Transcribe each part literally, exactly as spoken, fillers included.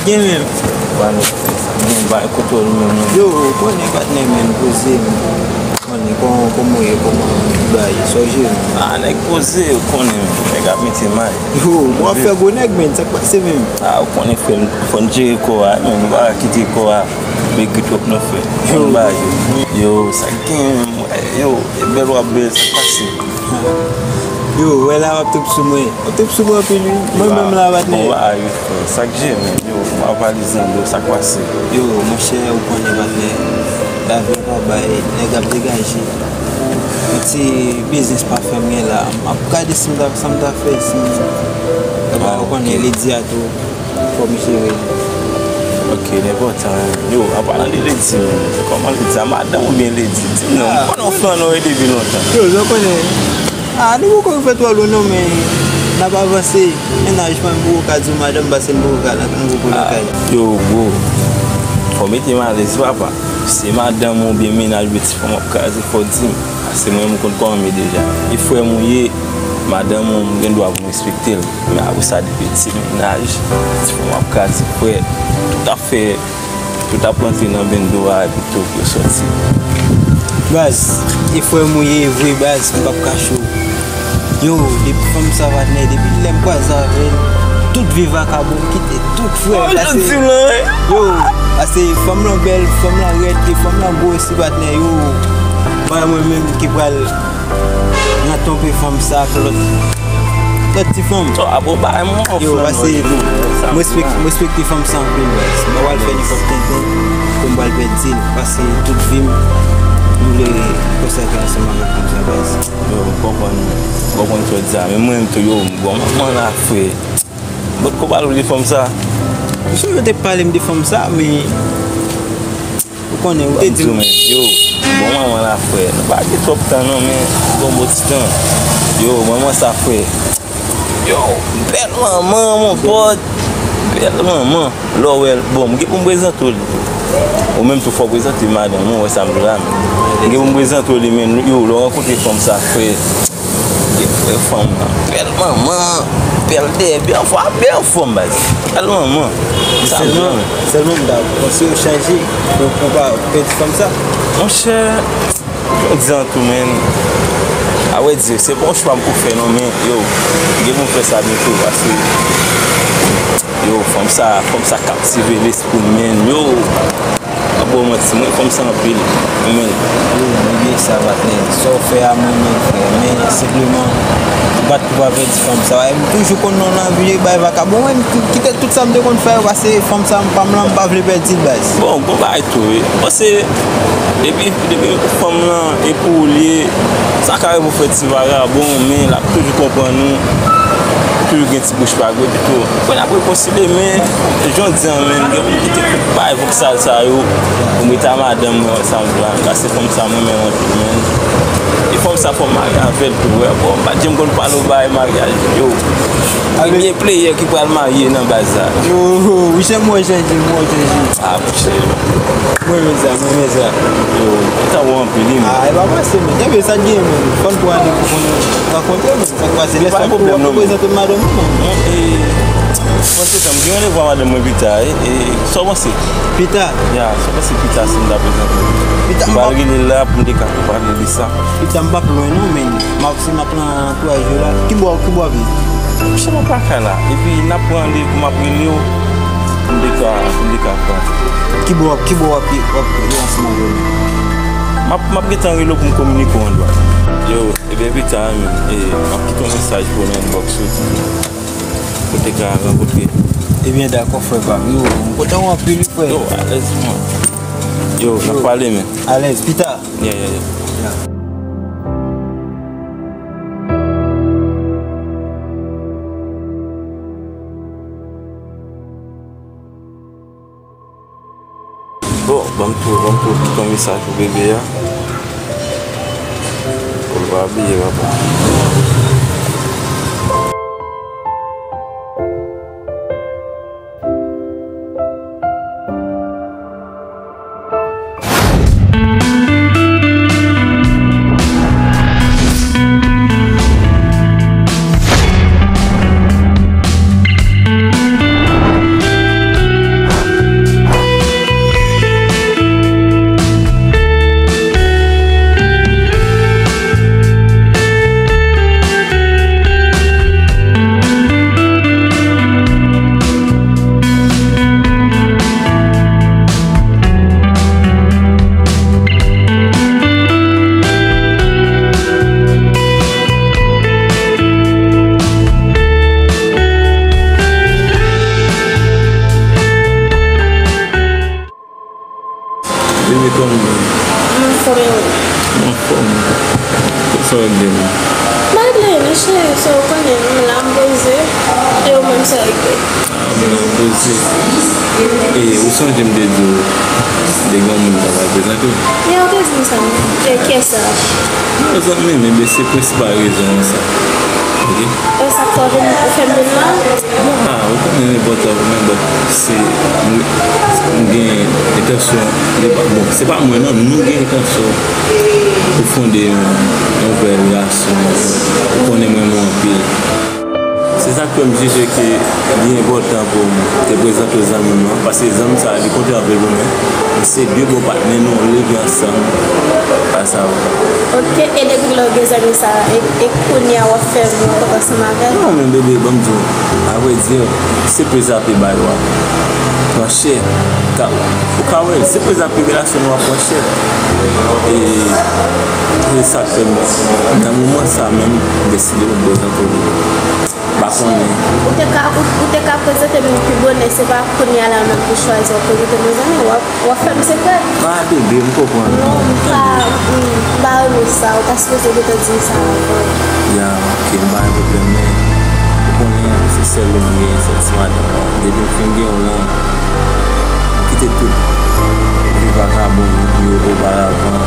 Gen menm. Ba nou, gen bay kote w menm non. Yo, ou konnen patnè men, poze m. Konnen kòman, kòman w ye, kòman bagay, sa w jere? Ah, nèg poze, ou konnen, nèg ap mete may. Yo, w ap fè gwo nèg, men, sa k pase menm? Ah, ou konnen, frè m, fò n jere kò a, men, nou pa ka kite kò a megri twòp non, frè. Yo. Fò n ba yo. Yo, sa k gen menm, yo, e bèl w ap bèl, sa k pase? Yo, wè la w ap twòp sou mwen. Ou te sou mwen anpil wi. Mwen menm la patnè. Bon bagay wi frè. Sa k je menm yo, m ap pale zanmi yo, sa k pase? Yo, monchè, ou konnen patnè. Lavi a pa bay, nèg ap degaje. Yon ti biznis pa fè m gen la. M ap gade si m ta, sa m ta fè, si m ta, ou konnen, ledi a tou. Fò m jere. Ok, nenpòtan. Yo, an palan de ledi menm, kòman ledi a? Madanm oubyen ledi? Di m non, m konnen w flann ou depi lontan. Yo, jan w konnen. Ah, nou poko rive twò lwen non, men n ap avanse. Mennaj mwen, m poko ka di w madanm, paske m poko ka, m poko lakay. Yo, bro, fò w mete m alèz, papa. Se madanm ou oubyen mennaj oubyen ti fanm w ap kraze, fò w di m. Paske mwen, m konn kòman m ye deja. E frè m ou ye, madanm ou, m gen dwa pou m respekte l. Men apre sa, depi ti mennaj, ti fanm w ap kraze, frè, tout ap fè, tout ap rantre nan bendo a, epi tou pou yo sòti. Baz, e frè m ou ye vre, baz, m p ap kache w. Yo, depi fanm sa patnè, depi lè m kwaze avè l, tout vi vakabon m kite, tout frè, pase, yo, pase fanm lan bèl, fanm lan rèd, e fanm lan gwo osi patnè, yo, pa mwen menm ki pral nan twonpe fanm sa ak lòt, lòt ti fanm. Yo, pase, m respekte, m respekte fanm sa anpil, baz. Mwen pral fè nenpòt tenten pou m pral pèdi l, pase tout vi m, m vle konsakre ansanm avèk fanm sa, baz. Yo, m konprann, m konprann sa w di a. Men mwen menm tou, yo, m gon manman la, frè. M potko pale w de fanm sa. M sonje w te pale m de fanm sa, men ou konnen, ou te di m. Yo, m gon manman la, frè. Nou pa gen twòp tan non, men gon bon ti tan. Yo, manman sa, frè. Yo, bèl manman, mon pòt. Bèl manman. Lè w wè l, bon, m gen pou m prezante w li. Ou menm tou fò w prezante madanm ou, wè sa m di w la, men. M gen pou m prezante w li, men, yo, lè w rankontre fanm sa, frè. Gen frè fanm nan. Bèl manman, bèl dèyè, bèl anfòm, bèl anfòm, baz. Bèl manman. Sa m di w la, men. Sèlman, sèlman m ta panse w chanje pou, pou w pa pèdi fanm sa. Monchè, Jan w di an tou, men, a vrè di, se pa yon chwa m pou fè non, men, yo, m gen pou m fè sa byento, paske, yo, fanm sa, fanm sa kaptive lespri m, men, yo, m ap ba w manti, mwen, fanm sa anpil, men. Yo, bliye sa, patnè, sa w fè a, mwen, men, frè, men, senpleman, ou pa t pou pa pèdi fanm sa, m toujou konn non nan vye bay vakabon, mwen, m kite tout sa m te konn fè yo, paske fanm sa, m pa m lan, m pa vle pèdi l, baz. Bon, gon bagay tou, wi. Paske, depi Depi fanm lan e pou ou l ye, sa ka rive w fè ti vagabon, men l ap toujou konprann ou. Ou toujou gen ti bouch pa gwo pito. Mwen ap rekonsilye, men jan w di an, men gen moun ki te koup bay vòksal sa yo. Pou m rete a madanm mwen, sa m vle a. Paske fanm sa mwen renmen anpil, men. E fanm sa fò m marye avè l tou, wè. Bon, m pa t janm konn pale w bagay maryaj, yo. Gen byen player ki pral marye nan baz la. Yo, wi, se mwen, Jean Gilles, mwen, Jean Gilles. Ah, monchè. Mwen renmen sa, mwen renmen sa. Yo, kontan wè w anpil, wi, men. Ah, e pa pase, men. Ebyen, sa k genyen, men. Fò n pran randevou pou nou rankontre, men. Sa k pase? Lè sa tou, w ap prezante m madanm ou, men. Bon, e, bon, se sa, m gen randevou a madanm mwen pita, e, e, sa w panse? Pita? Ya, sa w panse pita si m ta prezante w? Pita, m pral rele l la pou m te ka pale de sa. Pita, m p ap lwen, non, men. M ap, si m ap nan antouraj yo la. Ki bò, ki bò w ap ye? Monchè, m ap lakay la. Epi, n ap pran randevou, m ap rele w. M te ka, m te ka pran. Ki bò, ki bò w ap ye, w ap ye ansanm avè m? M ap, m ap gentan rele w pou m kominike w andwa. Yo, ebyen, pita, men, e, m ap kite yon mesaj pou w nan inbox ou. Pou te ka rankontre. Ebyen, dakò, frè pa m. Yo, m kontan w anpil, wi, frè. Yo, alèz, man. Yo, n ap pale, men. Alèz, pita. Yeah, yeah, yeah. Yeah. Bon, ban m tou, ban m tou kite yon mesaj pou bebe a. Pou l pa bliye, papa. Mwen anfòm e ou? Mwen anfòm. Sa w regle menm? M pa regle anyen non cheri, so ou konnen m la m poze, e ou menm sa w regle? Ah, m la m poze. E ou sonje m te di w de granmoun sa pral prezante w? Ya, ou te di m sa. E kiyès sa? Yon zanmi m, ebyen se prensipal rezon an sa. Ok? E sa k fè w vin, ou fè m vin la? Ah, ou konnen nenpòt lè ou menm, but se, m, m gen entansyon, se pa, bon, se pa mwen non, nou gen entansyon pou fonde yon, yon vrè relasyon. Ou konnen m renmen w anpil. Se sa k fè m jije ke li enpòtan pou m te prezante w zanmi m nan, paske zanmi sa a, li konte anpil pou mwen. Se de bon patnè nou, nou leve ansanm. Pa sa w. Ok, e depi lè w gen zanmi sa a, e, e kounye a w ap fè vi w ansanm avè l? Non, men bebe, ban m di w, avrèdi, se prezante bay w ap pran chè. Ka, ou ka wè, se prezante relasyon nou ap pran chè. E, e sa k fè m, nan moman sa a menm, m deside pou m prezante w li. M pa konnen. Ou te ka, ou, ou te ka prezante m li pi bonè, se pa kounye a la menm pou chwazi w ap prezante m yon zanmi, w ap, w ap fè m sekrè. Ah, bebe, m konprann. Non, m pa, m pa renmen sa, ou ta sipoze gentan di m sa avan. Ya, ok, m pa gen pwoblèm, men ou konnen se sèl ou m gen, sèl ti madanm mwen. Depi m fin gen w lan, m kite tout vi vakabon m yo oparavan,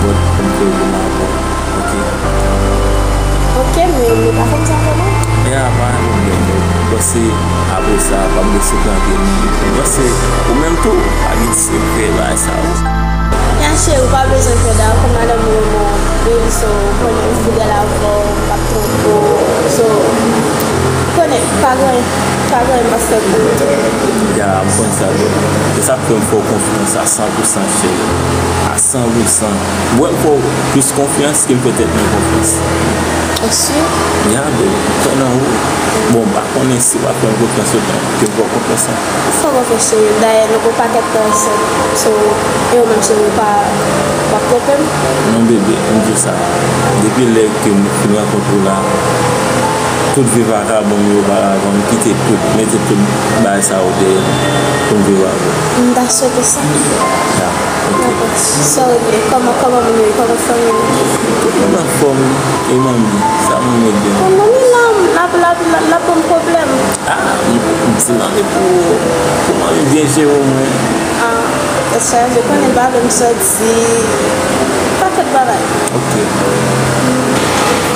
but pou m fè vin avè w. Ok. Ok, men ou pa fè m sa ankò non. Ya, pa gen pwoblèm. Bon, se apre sa, pa bliye sekrè antre nou. Bon, se ou menm tou, pa gen sekrè bagay sa yo. Ya, cheri, ou pa bezwen pè, dayè, kòm madanm ou renmen w anpil, so, ou konnen m fidèl avè w, m p ap twonpe w, so, ou konnen, pa gen, pa gen anyen m p ap fè pou ou tou. Ya, m konn sa, bro. Se sa k fè m fè w konfyans a san pou san, cheri. A san pou san. Mwen fè w plis konfyans ke m fè tèt mwen konfyans. Ou si? Ya, bebe, m kwè nan ou. Bon, m pa konnen si w ap fè m konfyans otan ke m fè w konfyans lan. Ou fè m konfyans, cheri. Dayè, nou gen yon pakèt tan ansanm. So, e ou menm, cheri, ou pa, w ap twonpe m? Non, bebe, m di w sa. Depi lè ke m fin rankontre w la, tout vi vakabon m yo oparavan, m kite tout, mete tout bagay sa yo dèyè m pou m viv avè w. M ta swete sa. Ya, ok. Dakò. Sa w regle? Kòman, kòman moun yo ye? Kòman fanmi w? Tout moun anfòm, e manmi, sa moun yo byen? Bon, manmi la, l ap, l ap, l ap, l ap ban m pwoblèm. Ah, m, m di manmi pou, pou manmi byen jere w mwen. Ah, sa, ou konnen l pa vle m sòti. Pakèt bagay. Ok.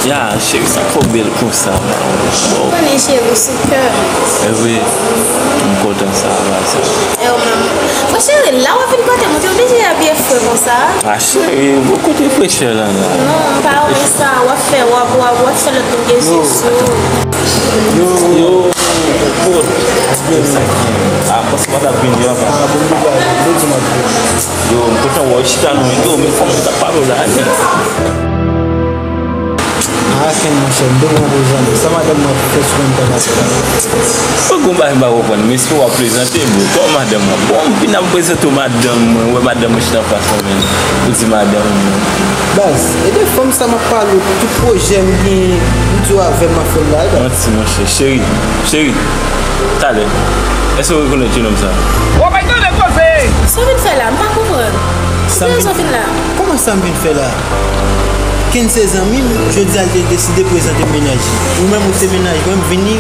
Ya, cheri, sa fè w bèl konsa. Bon. Ou konnen cheri, sou kè. E vre, m kontan sa, sa. E ou menm. Bon, cheri, la w ap vin kote m, ou te oblije abiye fre konsa. Ah, cheri, bon, kote frechè lan la? Non, m pa renmen sa, w ap fè, w ap, w ap, w ap fè lòt moun gen je sou ou. Yo, yo, bon, ah, panse m pa t ap vini anvan. Yo, m kontan wè w chita non. Yo, men fò m ta pale w la. Ah, Ken, monchè, m te pran pou zanmi. Sa madanm mwen ap fè sou mwen m pa pase la? Mwen gon bagay m pa konprann, men èske w ap plezante, bro? Kòman madanm mwen? Bon, m vin ap prezante w madanm mwen, wè madanm mwen chita anfas mwen, men ou di madanm mwen. Baz, e de fanm sa m ap pale w, tout pwojè m genyen, m di w avè m ap fè l la, baz. Manti, monchè. Cheri, cheri, talè, èske w rekonèt jenòm sa? W ap tande koze! Sa w vin fè la? M pa konprann. Ki rezon w vin la? Kòman sa m vin fè la? Ken se zanmi m, jodi a l te deside prezante mennaj li. Ou menm ou se mennaj mwen, m vini,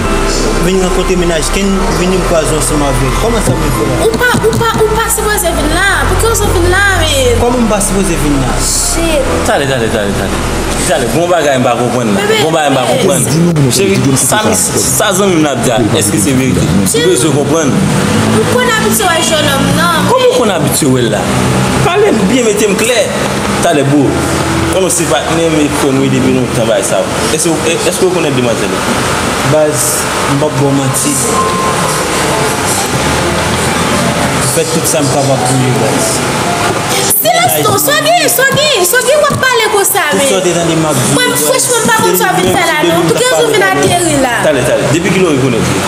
vin rankontre mennaj Ken, vini m kwaze ansanm avè l. Kòman sa m vin fè la? Ou pa, ou pa, ou pa sipoze vin la. Pou ki rezon w vin la, men? Kòman m pa sipoze vin la? Shit. Talè, talè, talè, talè. Talè, gon bagay m pa konprann la. Gon bagay m pa konprann. Cheri, sa, sa zanmi m la ap di a, èske se verite? M bezwen konprann. M konn abitye wè jennonm nan. Kòman w konn abitye wè l la? Pale m byen, mete m klè. Talè, bro. Konnen se patnè m e frè m wi depi lontan bagay sa yo. Èske, èske w rekonèt demwazèl la? Baz, m p ap ba w manti. M fè tout sa m kapab pou li, baz. Silans non, Swaggy, Swaggy, Swaggy, w ap pale konsa, men. Tout sa w te tande m ap di w, baz. Mwen, franchman, m pa konn sa w vin fè la, non. Pou ki rezon w vin ateri la? Talè, talè. Depi kilè w rekonèt li?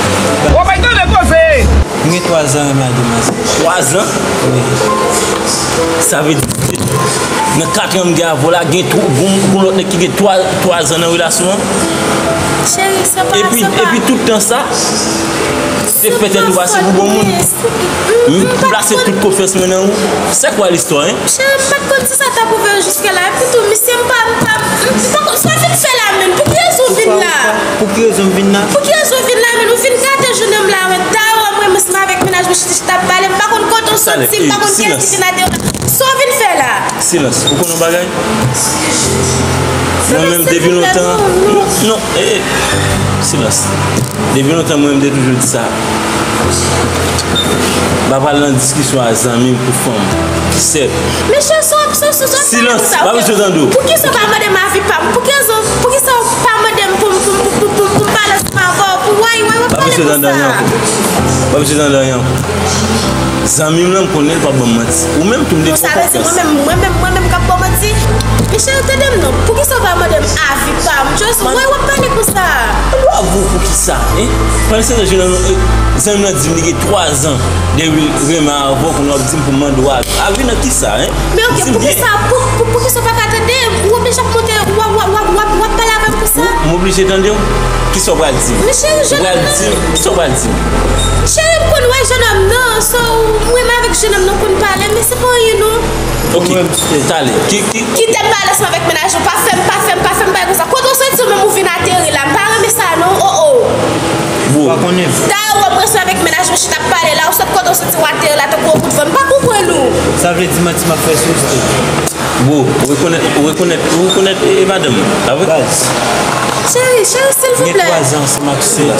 W ap tande koze! M gen twa zan renmen ak demwazèl. Twa zan? Wi. Sa vle di, nan kat an m gen avè w la, gen twa, gon, gon lòt nèg ki gen twa, twa zan nan relasyon an? Cheri, se pa, epi, se pa. Epi tout tan sa, Se fè tèt ou pase pou bon moun. M plase tout konfyans mwen nan ou. C'est quoi l'histoire, hein? Cheri, m pa t konn si sa t ap rive jiske la. Epi tou, misye, m pa, m pa, m pa konn, sa w vin fè la menm. Pou ki rezon w vin la? Pou ki rezon m vin la? Pou ki rezon w vin la menm? Ou vin gate jounen m la, wi. Dayè, mwen, mwen, ansanm avèk mennaj mwen, chita, chita ap pale. M pa konn kote w soti, m pa konn kiyès ki vin atè w la. Sa w vin fè la? Silans. Ou konn yon bagay? Mwen menm, depi lontan, non, non, eh, silans. Depi lontan, mwen menm, m te toujou di sa. M pa pral nan diskisyon a zanmi m pou fanm. Sèt. Mesye, sa w ap, sa w, sa w ap pale konsa? Silans. Pa bezwen tande w. Poukisa w pa mande m avi pa m? Pou ki rezon, poukisa w pa mande m pou m, pou m, pou m, pou m, pou m pale ansanm avè w? Pou, why, why w ap pale konsa? Pa bezwen tande anyen ankò. Pa bezwen tande anyen ankò. Zanmi m lan, m konnen l p ap ban m manti. Ou menm tou, m te fè w konfyans. Sa vle di mwen menm, mwen menm, mwen menm k ap ba w manti? Michel, tande m non. Poukisa w pa mande m avi pa m? Just, why w ap pale konsa? Mwen dwe avwe w poukisa, hein? Pandan se tan, zanmi m lan di m li gen twa zan depi l renmen avè w, kounye a w ap di m pou m mande w avi. Avi nan kisa, hein? Men oke, poukisa, pou, pou, poukisa w pa ka tande? Ou oblije ap monte, w ap, w ap, w ap, w ap, w ap pale avè m konsa? M oblije tande w? Kisa w pral di m? Ou pral di m? Kisa w pral di m? Cheri, m konn wè jennonm nan, so, ou renmen avèk jennonm nan, konn pale, men se pa anyen non. Oke, talè. Ki, ki... Kite m pale ansanm avèk mennaj ou, pa fè m, pa fè m, pa fè m bagay konsa. Kote w soti ou menm ou vin ateri la, m pa renmen sa non, oh, oh. Bon. Dayè, w ap ranse avèk mennaj mwen chita ap pale la, ou sot kote w soti w ateri la tankou yon kout van, m pa konprann ou. Sa vle di manti m ap fè sou ou, Steve? Bon, ou rekonèt, ou rekonèt, ou rekonèt, eh, madanm, pa vre? Baz. Cheri, cheri, silvouplè. Gen twa zan ansanm ak Steve.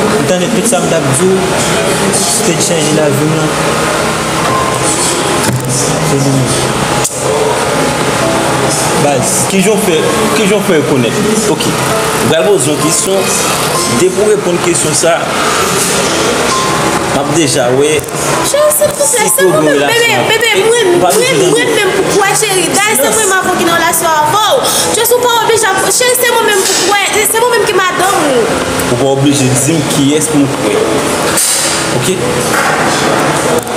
M tande tout sa m t ap di w, Steve chanje lavi m lan. Se li menm. Baz. Kijan w fè, kijan w fè rekonèt? Oke. M pral poze w yon kesyon. Depi w reponn kesyon sa, m ap deja wè. Cheri, silvouplè, silvouplè, bebe, bebe, mwen, mwen, mwen menm pou kwè, cheri. Dayè, se mwen menm avè w ki nan relasyon avè w. Just ou pa oblije ap, cheri, se mwen menm pou kwè. Se mwen menm ki madanm ou. Ou pa oblije di m kiyès pou m kwè. Oke?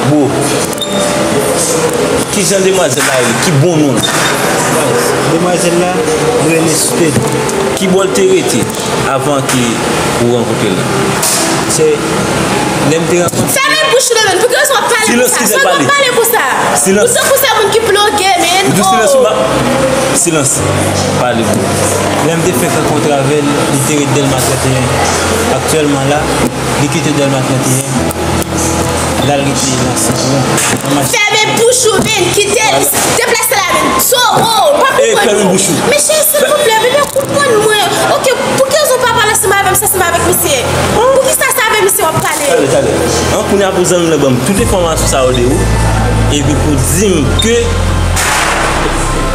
Bon. Kijan demwazèl la rele? Ki bon non l? Demwazèl la rele Stella. Ki bò l te rete avan ke ou rankontre l? Se lè m te rankontre... Fèmen bouch ou non, men. Pou ki rezon w ap pale konsa? Silans, kite l pale. Sa w ap pale konsa? Silans. Ou tankou se moun ki ploge, men. Ou di silans, oh. Silans. Pale, bro. Lè m te fèk rankontre avè l, li te ret Dèlma trannteyen. Aktyèlman la, li kite Dèlma trannteyen. L al rete nan Sentwon, nan machin. Fèmen bouch ou, men, kite l. Deplase la, men. Toro, m pa konprann ou. Fèmen bouch ou. Men cheri, silvouplè, bebe, konprann mwen. Oke, pou ki rezon w pa pale ansanm avè m, se ansanm avèk misye? Poukisa se avè misye w ap pale? Talè, talè. An, kounye a pou zanmi m nan ban m tout enfòmasyon sa yo de ou, epi pou di m ke,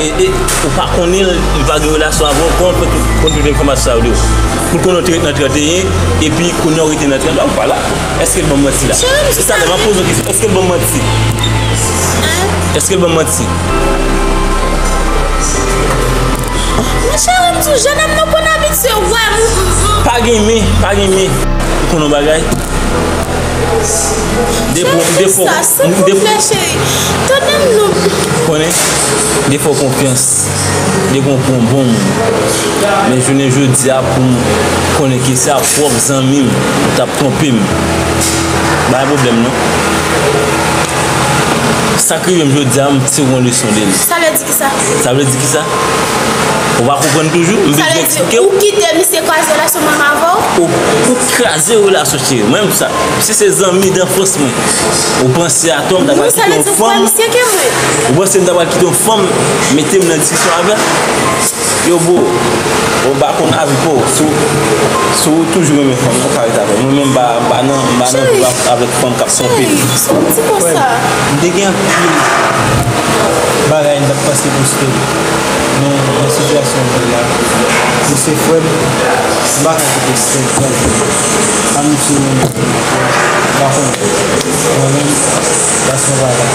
e, e, ou pa konnen l, li pa gen relasyon avè w, kòman l fè tout, konn tout enfòmasyon sa yo de ou? Pou l konnen w te ret nan trannteyen, epi kounye a w rete nan trannteyen, ou pa la. Èske l ban m manti la? Cheri, m... Talè, m ap poze w kesyon. Èske l ban m manti? Èske l ban m manti? Men cheri, m di w, jennonm nan konn abitye wè m. Pa gen men, pa gen men. Ou konn yon bagay? Defo, defo, defo. Silvouplè, cheri. Tande m non. Konnen? Defo konfyans. Defo pran bon moun. Men jounen jodi a pou m konnen ke se a pwòp zanmi m ou t ap twonpe m. Pa gen pwoblèm non. Sa k rive m jodi a, m tire yon leson de li. Sa vle di kisa? Sa vle di kisa? Ou pa konprann toujou? M bezwen eksplike w? Ou kite misye kraze relasyon mwen avè w? Ou, ou kraze relasyon, cheri. Mwen menm sa. Si se zanmi danfans mwen, ou panse atò m ta pral kite yon fanm? Ou panse m ta pral kite yon fanm mete m nan diskisyon avè l? Yo, bro, ou pa konn avi pa w. Si w, si w toujou renmen fanm, ou ka ret avè l. Mwen menm, m pa, m pa nan, m pa nan gwoup avèk fanm k ap twonpe. Cheri, se yon ti konsa. M te gen anpil bagay m t ap panse pou Steve. Men, nan sitiyasyon m ye la, li se frè m, m pa ka kite Steve pran l. Pa m di w, m pa konn. Mwen menm, gason pa la.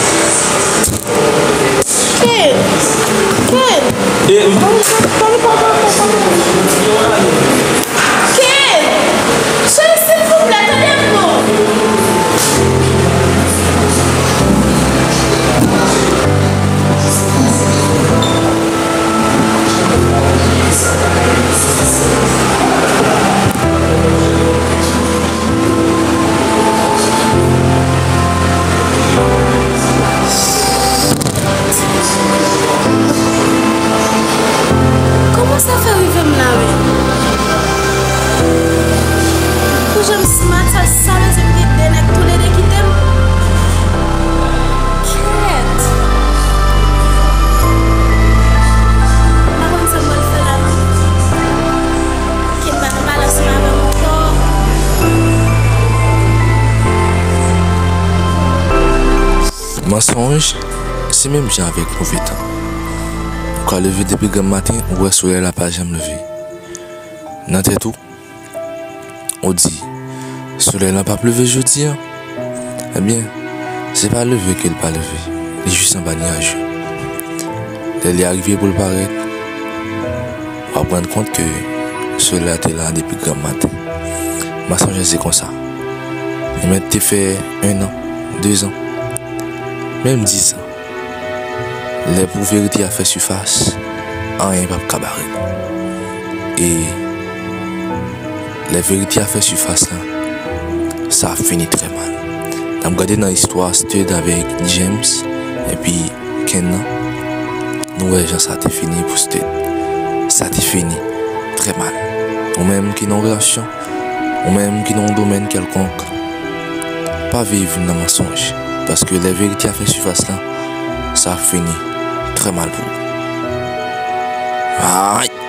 Ken! Ken! E, m pa, m pa, m pa, m pa, m pa, m pa. Ken! Cheri, silvouplè, tande m non! Mansonj, se menm jan avèk move tan. Ou ka leve depi granm maten, ou wè solèy la pa janm leve. Nan tèt ou, ou di, solèy la p ap leve jodi a. Ebyen, se pa leve ke l pa leve, li jis anba nyaj yo. Lè li arive pou l parèt, w ap rann kont ke solèy la te la depi granm maten. Masanjè se konsa. Li mèt te fè en an, dezan, menm dizan. Lè pou verite a fè sifas, anyen p ap ka bare l. E lè verite a fè sifas la, sa ap fini trè mal. N ap gade nan istwa Stud avèk James epi Ken nan, nou wè jan sa te fini pou Stud. Sa te fini trè mal. Ou menm ki nan yon relasyon, ou menm ki nan yon domèn kèlkonk, pa viv nan mansonj, paske lè verite a fè sifas la, sa ap fini trè mal pou ou. Ay!